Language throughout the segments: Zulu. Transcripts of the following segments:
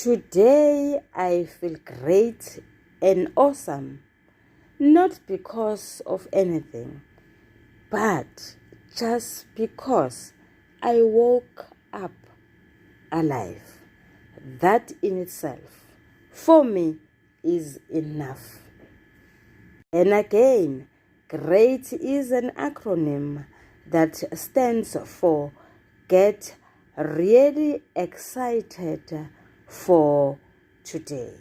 Today I feel great and awesome, not because of anything, but just because I woke up alive. That in itself, for me, is enough. And again, GREAT is an acronym that stands for Get Really Excited for Today.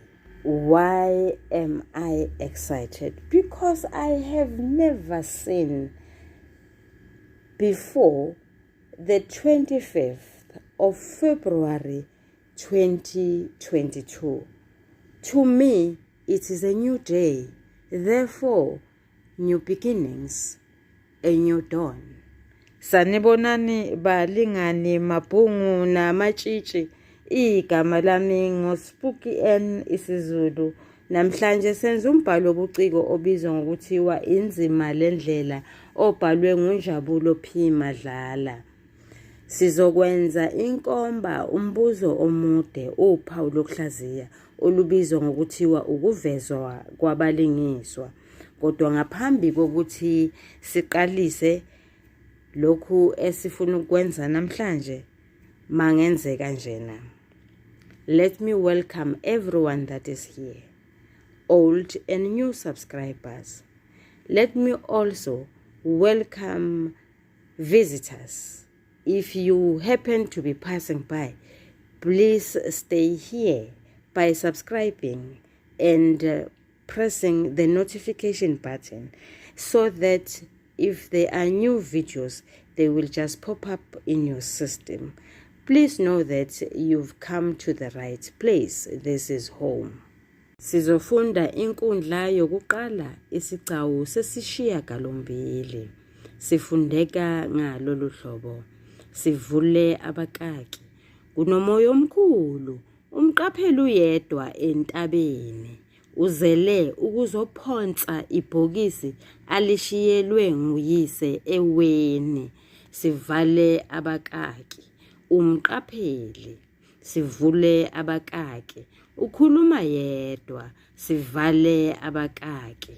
Why am I excited? Because I have never seen before the 25th of February 2022. To me, it is a new day, therefore, new beginnings, a new dawn. Sanibonani balingani mabhungu namatshitshi igama lami ngoSpooky N isiZulu. Namhlanje senza umbhalo wobuciko obizwa ngokuthiwa Inzima lendlela obhalwe nguNjabulo P Madlala. Sizokwenza inkomba umbuzo omude uphawu lokuhlaziya olubizwa ngokuthiwa ukuvezwa kwabalingiswa. Kodwa ngaphambi kokuthi siqalise lokhu esifuna ukwenza namhlanje mangenze kanjena. Let me welcome everyone that is here, old and new subscribers. Let me also welcome visitors. If you happen to be passing by, please stay here by subscribing and pressing the notification button so that if there are new videos, they will just pop up in your system. Please know that you've come to the right place. This is home. Sizofunda inkundla yokuqala isigcawu sesishiyagalombili. Sifundeka ngalolu hlobo. Sivule abakaki. Kunomoya omkhulu, umqapheli uyedwa entabeni. Uzele ukuzophonsa ibhokisi alishiyelwe nguyise eweni. Sivale abakaki. Umqapheli. Sivule abakaki. Ukhuluma yedwa. Sivale abakaki.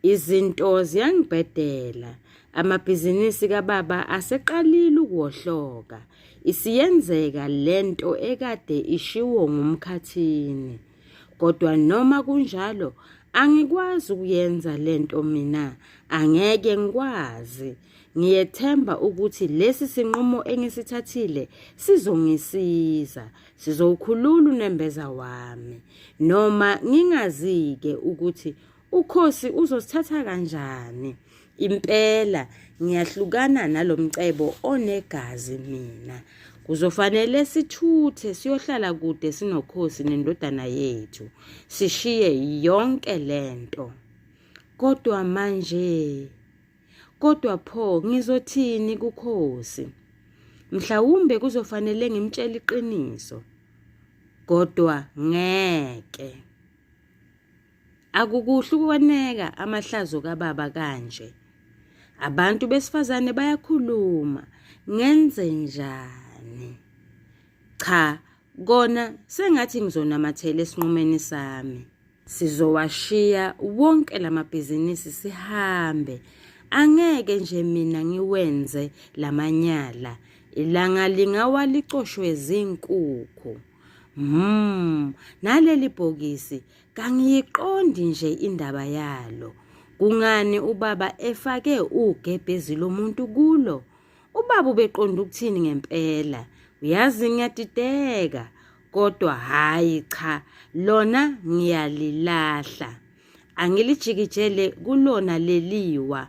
Izinto ziyangibhedela. Amabhizinisi kababa aseqalile ukuwohloka. Isiyenzeka lento ekade ishiwo nguMkhathini. Kodwa noma kunjalo angikwazi ukuyenza lento mina, angeke ngikwazi. Ngiyethemba ukuthi lesi sinqumo engisithathile sizongisiza, sizowukhulula unembeza wami. Noma ngingazi-ke ukuthi uKhosi uzosithatha kanjani. Impela ngiyahlukana nalomcebo onegazi mina. Kuzofanele sithuthe siyohlala kude sinoKhosi nendodana yethu. Sishiye yonke lento. Kodwa manje kodwa pho ngizothini kuKhosi? Mhlawumbe kuzofanele ngimtshele iqiniso. Kodwa ngeke. Akukuhle ukwaneka amahlazo kababa kanje. Abantu besifazane bayakhuluma. Ngenze njani? Cha, kona sengathi ngizonamathela esinqumeni sami. Sizowashiya wonke lamabhizinisi sihambe. Angeke nje mina ngiwenze lamanyala. Ilanga lingawa licoshwe zinkukhu. Naleli bhokisi kangiyiqondi nje indaba yalo. Kungani ubaba efake ugebhezi lomuntu kulo? Ubaba ubeqonda ukuthini ngempela? Uyazi ngiyadideka, kodwa hhayi cha, lona ngiyalilahla. Angilijikijele kulona leliwa.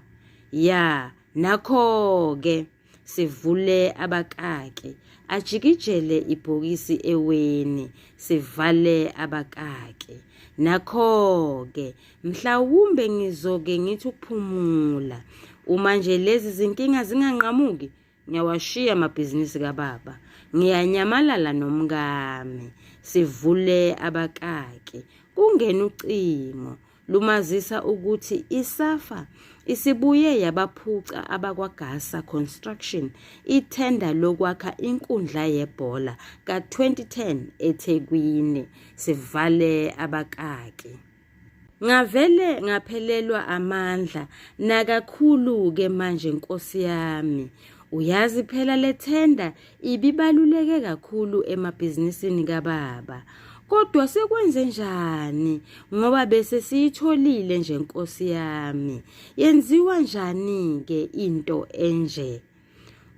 Ya, nakho-ke. Sivule abakaki. Ajikijele ibhokisi eweni. Sivale abakaki. Nakho-ke, mhlawumbe ngizoke ngithi ukuphumula. Uma nje lezi zinkinga zinganqamuki, ngiyawashiya amabhizinisi kababa. Ngiyanyamalala nomkami. Sivule abakaki. Kungena ucingo. lumazisa ukuthi iSafa isibuye yabaphuca abakwaGasa Construction ithenda lokwakha inkundla yebhola ka-2010 eThekwini. Sivale abakaki. Ngavele ngaphelelwa amandla nakakhulu-ke manje nkosi yami. Uyazi phela le thenda ibibaluleke kakhulu emabhizinisini kababa. Kodwa sekwenze njani ngoba bese siyitholile nje nkosi yami. Yenziwa njani-ke into enje?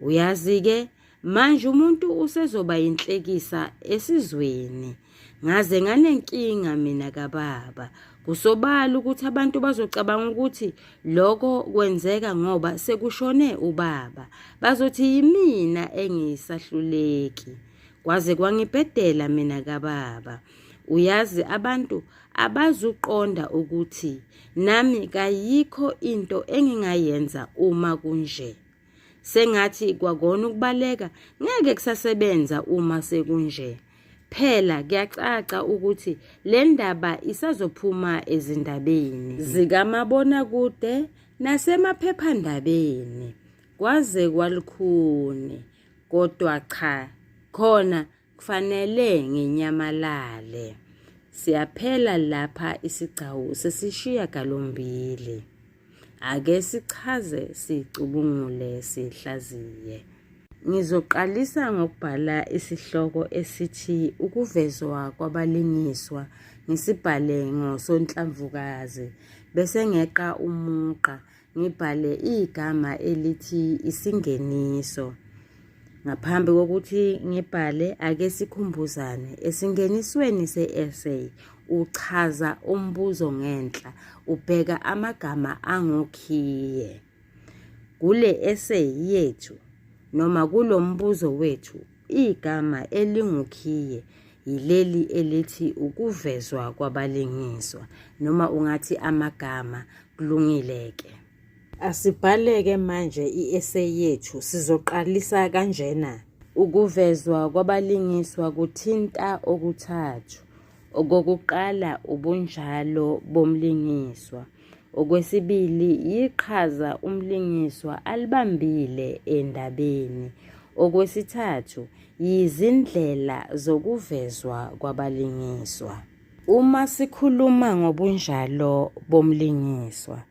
Uyazi-ke Manje umuntu usezoba yinhlekisa esizweni. Ngaze nganenkinga mina kababa. Kusobala ukuthi abantu bazocabanga ukuthi lokho kwenzeka ngoba sekushone ubaba. Bazothi yimina engiyisahluleki. Kwaze kwangibhedela mina kababa. Uyazi abantu abazuqonda ukuthi nami kayikho into engingayenza uma kunje. Sengathi kwakona ukubaleka ngeke kusasebenza uma sekunje. Phela kuyacaca ukuthi le ndaba isazophuma ezindabeni zikamabonakude nasemaphephandabeni. Kwaze kwalukhuni kodwa cha khona kufanele nginyamalale. Siyaphela lapha isigcawu sesishiya galombili. Ake sichaze sicubungule sihlaziye. Ngizoqalisa ngokubhala isihloko esithi ukuvezwa kwabalingiswa ngisibhale ngosonhlamvukazi bese ngeqa umugqa ngibhale igama elithi isingeniso. Ngaphambi kokuthi ngibhale ake sikhumbuzane esingenisweni se-essay uchaza umbuzo ngenhla ubheka amagama angokhiye. Kule essay yethu noma kulo mbuzo wethu igama elingukhiye yileli elithi ukuvezwa kwabalingiswa noma ungathi amagama kulungile-ke. Asibhale-ke manje i-essay yethu sizoqalisa kanjena. Ukuvezwa kwabalingiswa kuthinta okuthathu. Okokuqala ubunjalo bomlingiswa. Okwesibili yiqhaza umlingiswa alibambile endabeni. Okwesithathu yizindlela zokuvezwa kwabalingiswa. Uma sikhuluma ngobunjalo bomlingiswa,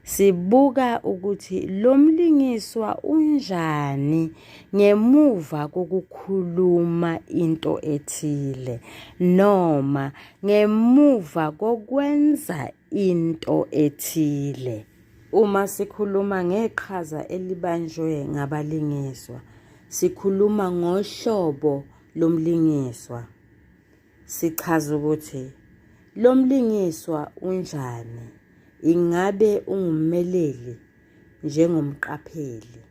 sibuka ukuthi lo mlingiswa unjani ngemuva kokukhuluma into ethile noma ngemuva kokwenza into ethile. Uma sikhuluma ngeqhaza elibanjwe ngabalingiswa, sikhuluma ngohlobo lomlingiswa. Sichaza ukuthi lo mlingiswa unjani, ingabe ungummeleli njengomqapheli,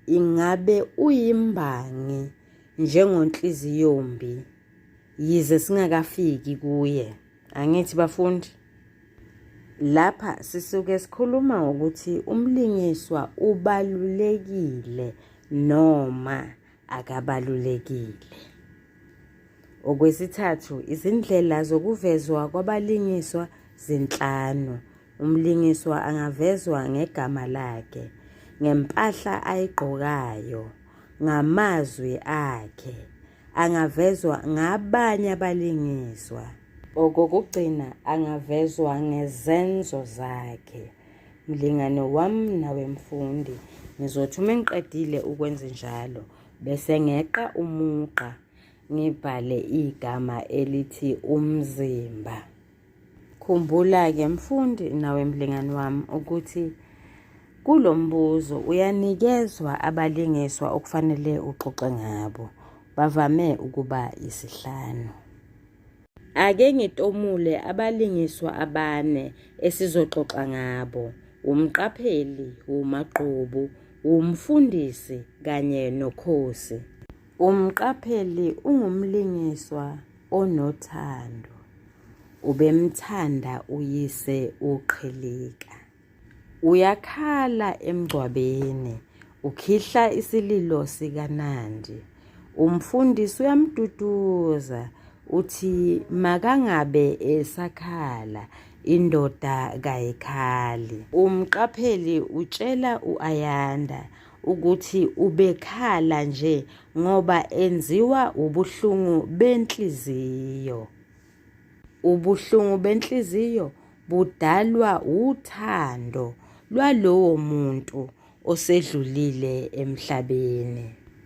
ingabe uyimbangi njengonhliziyombi, yize singakafiki kuye. Angithi bafundi? Lapha sisuke sikhuluma ngokuthi umlingiswa ubalulekile noma akabalulekile. Okwesithathu, izindlela zokuvezwa kwabalingiswa zinhlanu. Umlingiswa angavezwa ngegama lakhe, ngempahla ayigqokayo, ngamazwi akhe, angavezwa ngabanye abalingiswa. Okokugcina, angavezwa ngezenzo zakhe. Mlingane wami nawe mfundi, ngizothi uma ngiqedile ukwenze njalo bese ngeqa umugqa ngibhale igama elithi umzimba. Khumbula-ke mfundi nawe mlingani wami ukuthi kulo mbuzo uyanikezwa abalingiswa okufanele uxoxe ngabo. Bavame ukuba yisihlanu. Ake ngitomule abalingiswa abane esizoxoxa ngabo, wumqapheli, wumagqubu, wumfundisi kanye nokhosi. Umqapheli ungumlingiswa onothando. Ubemthanda uyise uQhilika. Uyakhala emngcwabeni, ukhihla isililo sikaNandi. Umfundisi uyamduduza uthi makangabe esakhala. Indoda kayikhali. Umqapheli utshela u-Ayanda ukuthi ubekhala nje ngoba enziwa ubuhlungu benhliziyo. Ubuhlungu benhliziyo budalwa uthando lwalowo muntu osedlulile emhlabeni.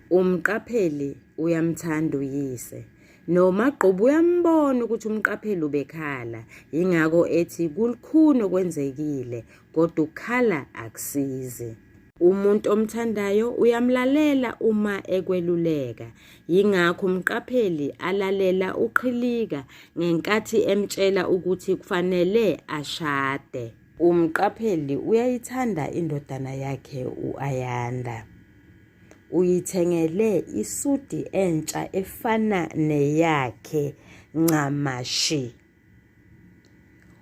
Umqapheli uyamthanda uyise. NoMagqubu uyambona ukuthi umqapheli ubekhala, yingakho ethi kulukhuni okwenzekile kodwa ukukhala akusizi. Umuntu omthandayo uyamlalela uma ekweluleka, yingakho umqapheli alalela uQhilika ngenkathi emtshela ukuthi kufanele ashade. Umqapheli uyayithanda indodana yakhe u-Ayanda. Uyithengele isudi entsha efana neyakhe ncamashi.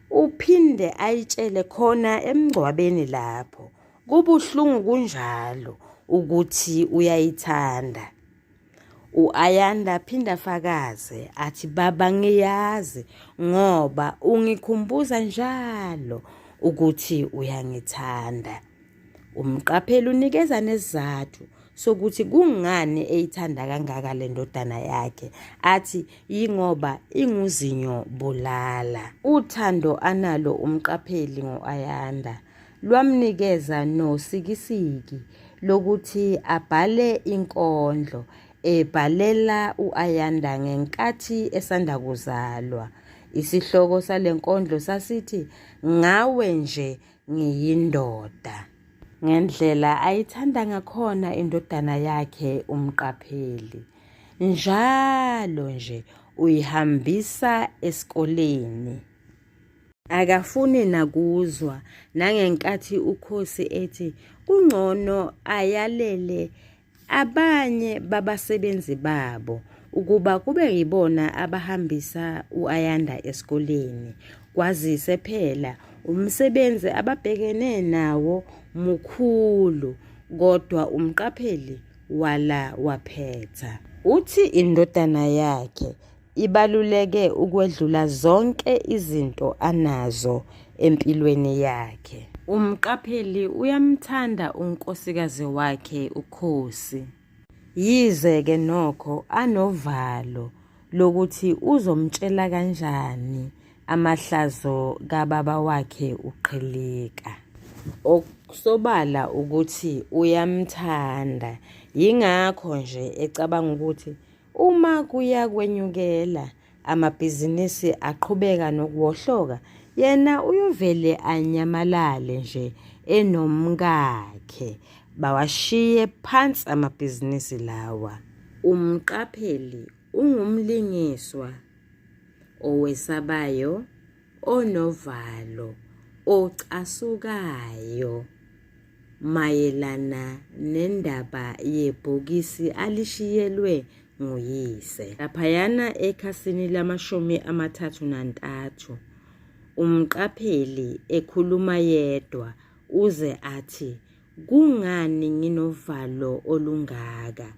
Uphinde ayitshele khona emngcwabeni lapho, kubuhlungu kunjalo ukuthi uyayithanda. U-Ayanda aphinde afakaze athi baba ngiyazi ngoba ungikhumbuza njalo ukuthi uyangithanda. Umqapheli unikeza nesizathu sokuthi kungani eyithanda kangaka le ndodana yakhe athi yingoba inguzinyo bulala. Uthando analo umqapheli ngo-Ayanda lwamnikeza nosikisiki lokuthi abhale inkondlo ebhalela u-Ayanda ngenkathi esanda kuzalwa. Isihloko sale nkondlo sasithi Ngawe nje ngiyindoda. Ngendlela ayithanda ngakhona indodana yakhe uMqapheli. Njalo nje uyihambisa esikoleni. Akafuni nakuzwa nangenkathi uKhosi ethi kungcono ayalele Abanye babasebenzi babo ukuba kube yibona abahambisa u-Ayanda esikoleni kwazise phela umsebenzi ababhekene nawo mukhulu kodwa umqapheli wala waphetha. Uthi indodana yakhe Ibaluleke ukwedlula zonke izinto anazo empilweni yakhe. Umqapheli uyamthanda unkosikazi wakhe uKhosi. Yize-ke nokho anovalo lokuthi uzomtshela kanjani amahlazo kababa wakhe uQhilika. Okusobala ukuthi uyamthanda yingakho nje ecabanga ukuthi Uma kuya kwenyukela, amabhizinisi aqhubeka nokuwohloka, yena uyovele anyamalale nje enomkakhe, bawashiye phansi amabhizinisi lawa. Umqapheli ungumlingiswa owesabayo, onovalo, ocasukayo. Mayelana nendaba yebhokisi alishiyelwe nguyise. Laphayana ekhasini lamashumi 33, umqapheli ekhuluma yedwa uze athi, Kungani nginovalo olungaka?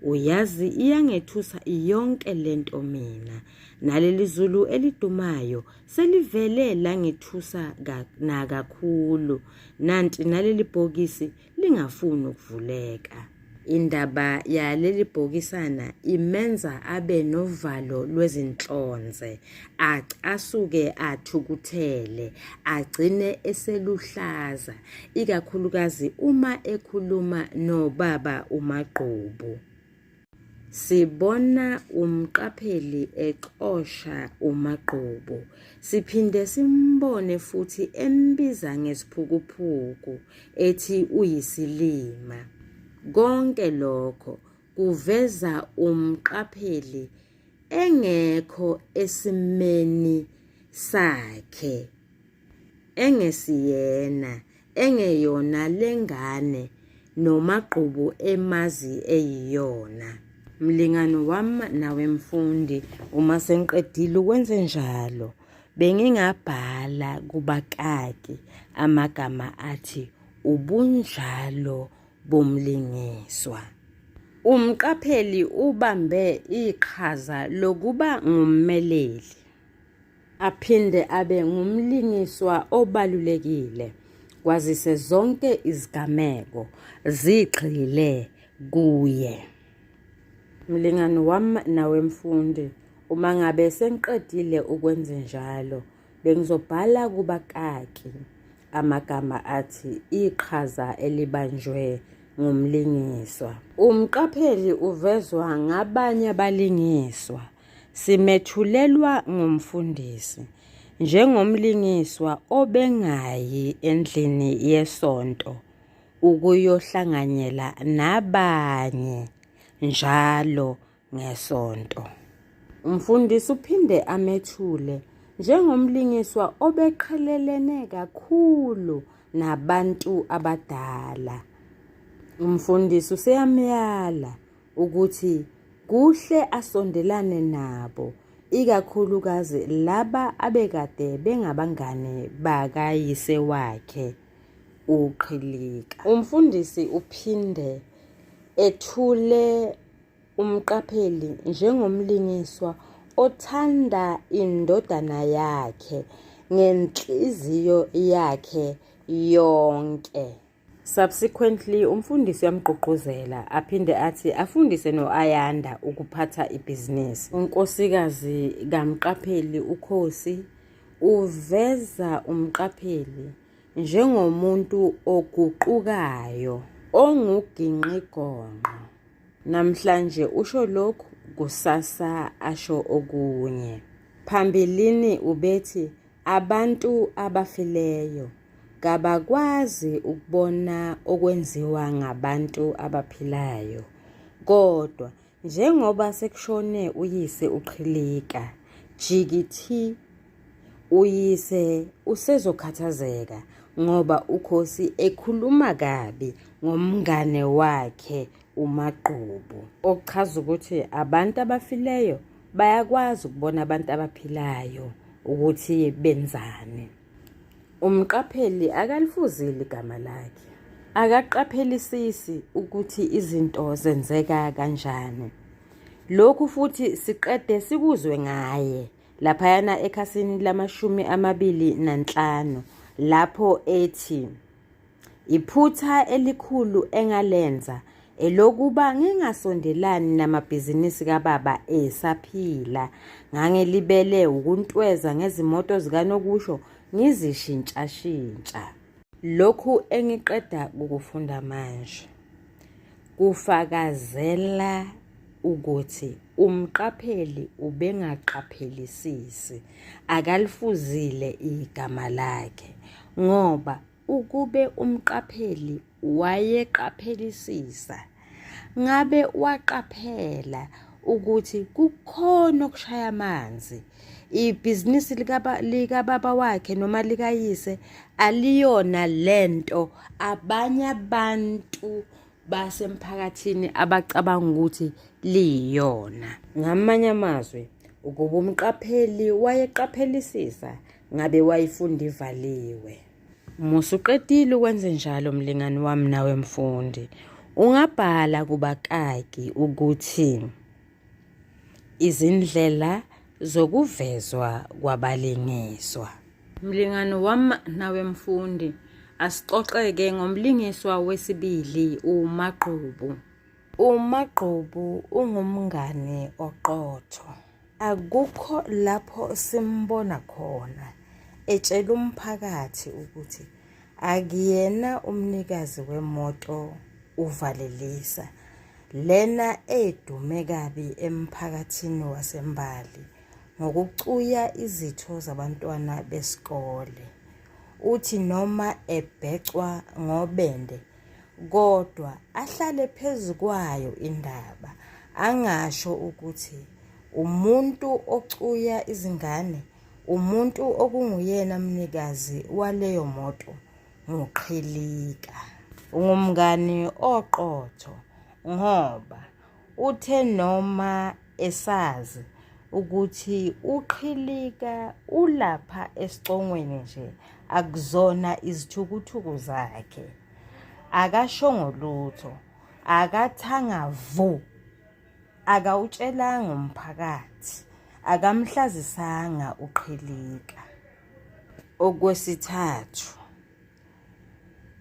Uyazi iyangethusa yonke lento mina. Naleli zulu elidumayo selivele langithusa nakakhulu. Nanti naleli bhokisi lingafuni ukuvuleka. Indaba yaleli bhokisana imenza abe novalo lwezinhlonze, acasuke athukuthele, agcine eseluhlaza, ikakhulukazi uma ekhuluma nobaba uMagqubu. Sibona umqapheli exosha uMagqubu. Siphinde simbone futhi embiza ngesiphukuphuku ethi uyisilima. Konke lokho kuveza umqapheli engekho esimeni sakhe engesiyena engeyona lengane noMagqubu emazi eyiyona. Mlingani wami nawe mfundi uma sengiqedile ukwenze njalo bengingabhala kubakaki amagama athi ubunjalo bomlingiswa. Umqapheli ubambe iqhaza lokuba ngummeleli. Aphinde abe ngumlingiswa obalulekile kwazise zonke izigameko zigxile kuye. Mlingani wami nawe mfundi, uma ngabe sengiqedile ukwenzenjalo, bengizobhala kubakaki amagama athi iqhaza elibanjwe ngumlingiswa. Umqapheli uvezwa ngabanye abalingiswa. Simethulelwa ngumfundisi njengomlingiswa obengayi endlini yesonto ukuyohlanganyela nabanye njalo ngeSonto. Umfundisi uphinde amethule njengomlingiswa obeqhelelene kakhulu nabantu abadala. Umfundisi useyamyala ukuthi kuhle asondelane nabo ikakhulukazi laba abekade bengabangane bakayise wakhe uQhilika. Umfundisi uphinde ethule umqapheli njengomlingiswa othanda indodana yakhe ngenhliziyo yakhe yonke. Subsequently, umfundisi uyamgqugquzela aphinde athi afundise no-Ayanda ukuphatha ibhizinisi. Unkosikazi kaMqapheli uKhosi uveza uMqapheli njengomuntu oguqukayo onguginqigonqo. Namhlanje usho lokhu, kusasa asho okunye. Phambilini ubethi abantu abafileyo kabakwazi ukubona okwenziwa ngabantu abaphilayo kodwa Njengoba sekushone uyise uQhilika, jikithi uyise usezokhathazeka ngoba uKhosi ekhuluma kabi ngomngane wakhe uMagqubu. Okuchaza ukuthi abantu abafileyo bayakwazi ukubona abantu abaphilayo ukuthi benzani. Umqapheli akalifuzile igama lakhe. Akaqaphelisisi ukuthi izinto zenzeka kanjani. Lokhu futhi siqede sikuzwe ngaye laphayana ekhasini lamashumi 25 lapho ethi Iphutha elikhulu engalenza elokuba ngingasondelani namabhizinisi kababa esaphila. Ngangilibele wukuntweza ngezimoto zikanokusho ngizishintshashintsha. Lokhu engiqeda kukufunda manje kufakazela ukuthi umqapheli ubengaqaphelisisi, akalifuzile igama lakhe ngoba Ukube umqapheli wayeqaphelisisa, ngabe waqaphela ukuthi kukhona okushaya amanzi. Ibhizinisi likababa wakhe noma likayise aliyona lento abanye abantu basemphakathini abacabanga ukuthi liyiyona. Ngamanye amazwi, ukuba umqapheli wayeqaphelisisa ngabe wayifunda ivaliwe. Musuqedile ukwenze njalo mlingani wami nawe mfundi, ungabhala kubakaki ukuthi izindlela zokuvezwa kwabalingiswa. Mlingani wami nawe mfundi, asixoxeke ngomlingiswa wesibili uMagqubu. UMagqubu ungumngani oqotho. Akukho lapho simbona khona etshela umphakathi ukuthi akuyena umnikazi wemoto uValelisa, lena edume kabi emphakathini waseMbali ngokucuya izitho zabantwana besikole. Uthi noma ebhecwa ngobende kodwa ahlale phezu kwayo indaba angasho ukuthi umuntu ocuya izingane umuntu okunguyena mnikazi waleyo moto nguQhilika. Ungumngani oqotho ngoba uthe noma esazi ukuthi uQhilika ulapha esicongweni nje akuzona izithukuthuku zakhe akashongo lutho akathanga vu akawutshelanga umphakathi Akamhlazisanga uQhilika. Okwesithathu,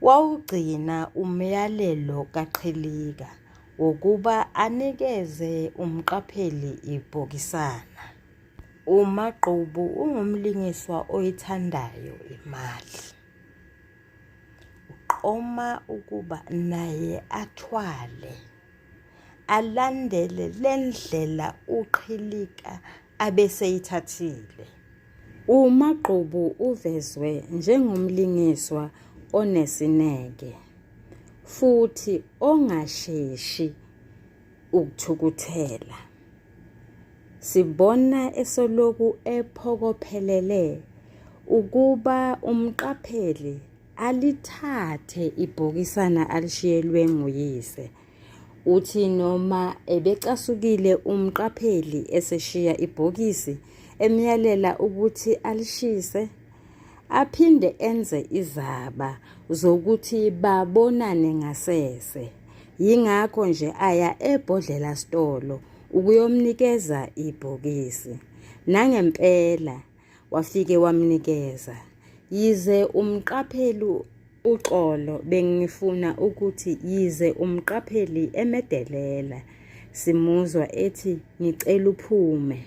wawugcina umyalelo kaQhilika wokuba anikeze uMqapheli ibhokisana. UMagqubu ungumlingiswa oyithandayo imali. Uqoma ukuba naye athwale, alandele le ndlela uQhilika abeseyithathile. UMagqubu uvezwe njengomlingiswa onesineke futhi ongasheshi ukuthukuthela. Sibona esolokhu ephokophelele ukuba umqapheli alithathe ibhokisana alishiyelwe nguyise. Uthi noma ebecasukile umqapheli eseshiya ibhokisi emyalela ukuthi alishise, aphinde enze izaba zokuthi babonane ngasese. Yingakho nje aya ebhodlela sitolo ukuyomnikeza ibhokisi. Nangempela wafike wamnikeza. Yize umqapheli uxolo bengifuna ukuthi yize umqapheli emedelela simuzwa ethi ngicela uphume.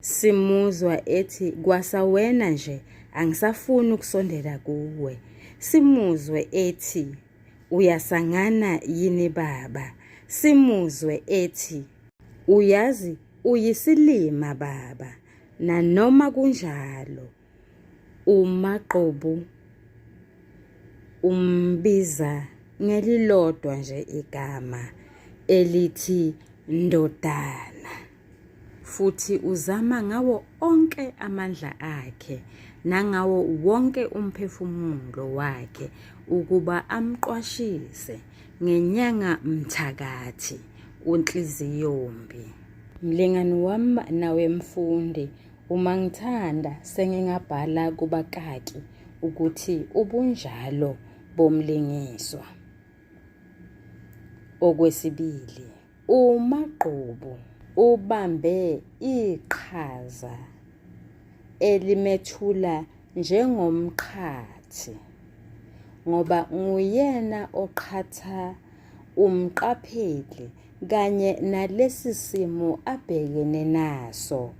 Simuzwa ethi kwasawena nje angisafuni ukusondela kuwe. Simuzwe ethi uyasangana yini baba. Simuzwe ethi uyazi uyisilima baba. Nanoma kunjalo uMagqubu umbiza ngelilodwa nje igama elithi ndodana. Futhi uzama ngawo onke amandla akhe nangawo wonke umphefumulo wakhe ukuba amqwashise ngenyanga mthakathi unhliziyombi. Mlingani wami nawe mfundi, uma ngithanda sengingabhala kubakaki ukuthi ubunjalo bomlingiswa. Okwesibili, UMagqubu ubambe iqhaza elimethula njengomqhathi ngoba nguyena oqhatha umqapheli kanye nalesi simo abhekene naso.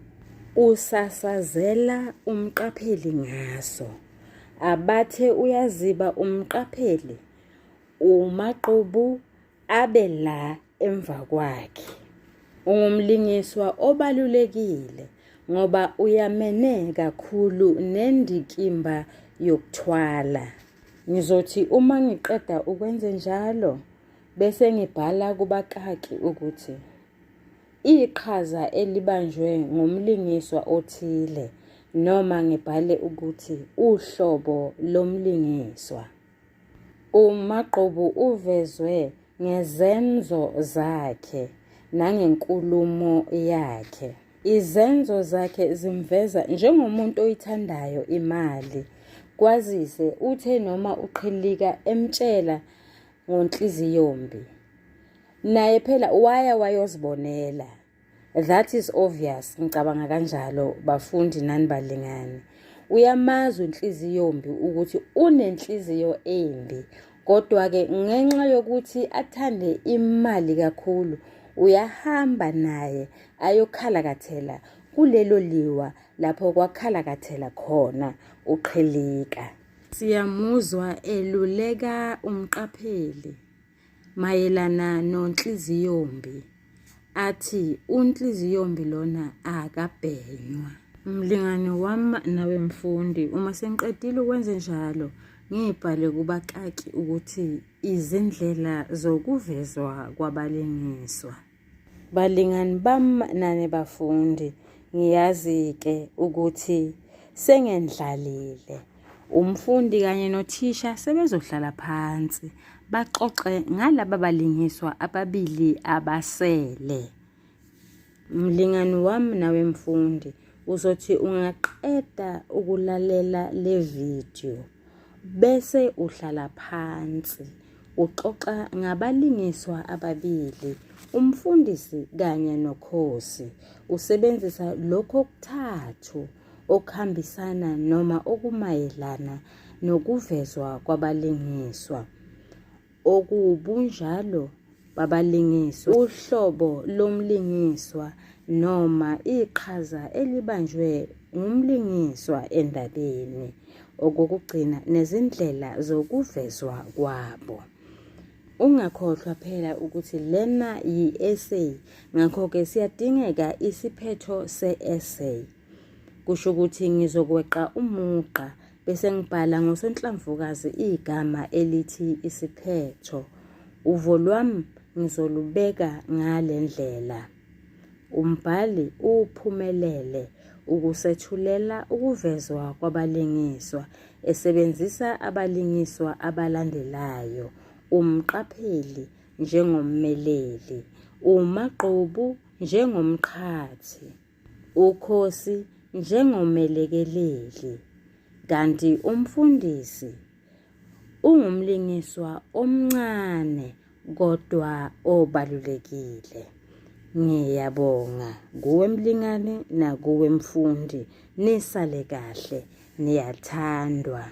Usasazela umqapheli ngaso. Abathe uyaziba umqapheli, uMagqubu abe la emva kwakhe. Ungumlingiswa obalulekile ngoba uyamene kakhulu nendikimba yokuthwala. Ngizothi uma ngiqeda ukwenze njalo bese ngibhala kubakaki ukuthi iqhaza elibanjwe ngumlingiswa othile noma ngibhale ukuthi uhlobo lomlingiswa. UMagqubu uvezwe ngezenzo zakhe nangenkulumo yakhe. Izenzo zakhe zimveza njengomuntu oyithandayo imali, kwazise uthe noma uQhilika emtshela ngonhliziyombi, naye phela waya wayozibonela. That is obvious, ngicabanga kanjalo bafundi nani balingani. Uyamazi unhliziyombi ukuthi unenhliziyo embi, kodwa-ke ngenxa yokuthi athande imali kakhulu, uyahamba naye ayokhalakathela kulelo liwa lapho kwakhalakathela khona uQhilika. Siyamuzwa eluleka umqapheli mayelana noNhliziyombi athi uNhliziyombi lona akabhenywa. Mlingani wami nawe mfundi, uma sengiqedile ukwenze njalo ngibhale kubakaki ukuthi izindlela zokuvezwa kwabalingiswa. Balingani bami nani bafundi, ngiyazi-ke ukuthi sengendlalile. Umfundi kanye nothisha sebezohlala phansi baxoxe ngalaba balingiswa ababili abasele. Mlingani wami nawe mfundi, uzothi ungaqeda ukulalela le video bese uhlala phansi Uxoxa ngabalingiswa ababili, umfundisi kanye noKhosi. Usebenzisa lokhu okuthathu okuhambisana noma okumayelana nokuvezwa kwabalingiswa. Okuwubunjalo babalingiswa, uhlobo lomlingiswa noma iqhaza elibanjwe ngumlingiswa endabeni. Okokugcina nezindlela zokuvezwa kwabo. Ungakhohlwa phela ukuthi lena yi-essay, ngakho-ke siyadingeka isiphetho se-essay. Kusho ukuthi ngizokweqa umugqa bese ngibhala ngosonhlamvukazi igama elithi isiphetho. Uvo lwami ngizolubeka ngale ndlela. Umbhali uphumelele ukusethulela ukuvezwa kwabalingiswa esebenzisa abalingiswa abalandelayo, umqapheli njengommeleli, uMagqubu njengomqhathi, uKhosi njengomelekeleli, kanti umfundisi ungumlingiswa omncane kodwa obalulekile. Ngiyabonga kuwe mlingane nakuwe mfundi, nisale kahle, niyathandwa.